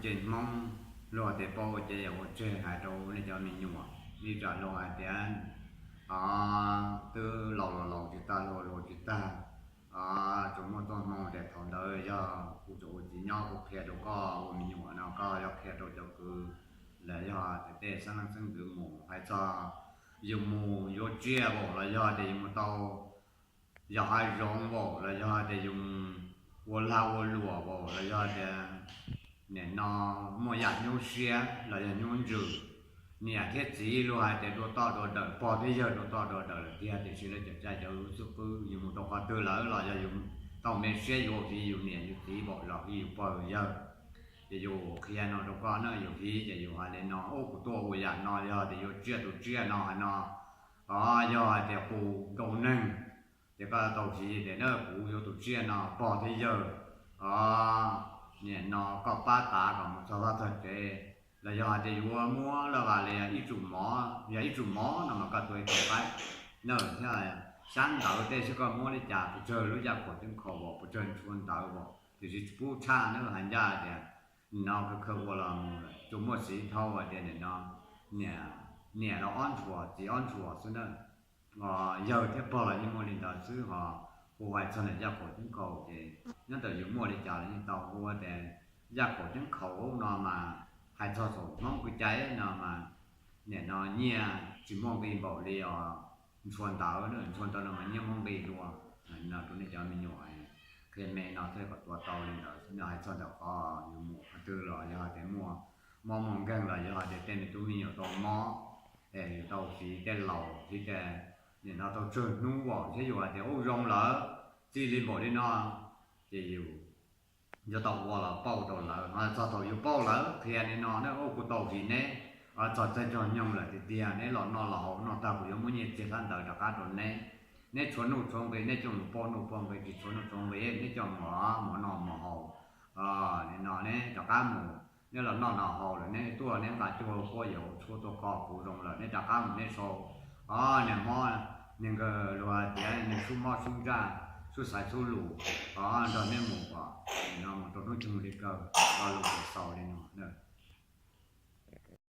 Ces Hmoob luag tias paub ces yog ua tseg hais rau nej cov me nyuam, ib tsam luag hais tias twb laus los laus tsis tag, luag luag tsis tag, tsuas muaj txoj hmoo tias thaum ntawd yog kuv tseem ua txiv nyob kuv qhia rau koj ua me nyuam no, koj yuav qhia rau cov kwv los yog tias tej xeeb leej xeeb ntxwv mus hais txog yus mus yuav tsiaj npaum los yog tias yus mus tau yog hav zoov npaum los yog tias yus mus ua lag ua luam npaum los yog tias nim no muaj yam nyuaj siab los yog nyuaj ntsws. Niam thiab txiv luag hais tias dua toj dua dawm, pog thiab yawg dua toj dua dawm lawm tiag, tiam sis lawv cov tsa cov lub xwb qwb yus mus rau qhov twg lawm los yog yus tau me siab yus ua hiv yus niam yus txiv npaum los hiv yus pog yus yawg. Ces yus qhia no rau koj na, yus hiv ces yus hais li no, ub kuv tuaj ua yam no yog tias yuav tsiaj tus tsiaj no hais no, o yog hais tias qus nkaus neeg, ces koj tau hiv tias na kuv yuav tus tsiaj no pog thiab yawg, o nim no koj pab tav kom mus txog vaj txog tsev. Los yog hais tias yuav muab laj vas li ib tsum mov, yog ib tsum mov no mas koj tuav ib tug qaib na thiab xyab ntawv tej xwb, koj muab li cas pes tsawg lub yaj khaum ceeb khaum as, pes tsawg ntshua ntawv as, tiam sis tsis pub tshaj na, hais ncaj tias nim no kawg kawg ua los mus lawm, tsuas muaj xiv thau tias nim no niam los ob ntshua txiv ob ntshua xwb na. Yawg thiab pog los yeej muaj li ntawd xwb ho. Hu hais txog ntawm yaj khaum ceeb khaum ces nyob ntawm yus muaj li cas los yeej tau hu tias yaj khaum ceeb khaum no mas hais txog saum Hmoob kev cai no mas nim no nyiaj tsis muaj nqi npaum li os ntshua ntawv, ntshua ntawv no mas nyiaj muaj nqi dua. No rau nej cov me nyuam qhia me no thiaj kom tuav tau li ntawd. No hais txog ntawm qhov yus mus qhov twg los yog hais tias muaj mob muaj nkeeg los yog hais tias tej me tub me nyuam tau mob es yus tau hiv tej laus hiv tej nim no tau tsawg hnub as thiab yus hais tias ub zoo lawm txij li npaum li no, ces yus yuav tau ua los pauj rau lawv. Txog thaum yus pauj lawv qhia li no na, ub kuv tau hiv neb txog txaij txog nyoog lawm tiag tiag, neb los noj los haus noj tag kuv yuav muab nyiaj txiag xab ntawv rov qab rau neb. Neb tshuav nuj tshuav nqi neb coj mus pauj nuj pauj nqi, tsis tshuav nuj tshuav nqi neb coj mus mov noj mov haus. Nim no neb rov qab mus, neb los noj los haus lawm neb tuaj neb nqa cuaj huab yam tshuaj tuaj kho kuv zoo lawm neb rov qab mus neb sau. O niag mob niag nkaus luag tias niag sub mob sub ntsaj sub xaiv sub lus, o nrog neb mus kom nim no mus rau hnub nyoog li kawg. Lo lus tias xaus li no.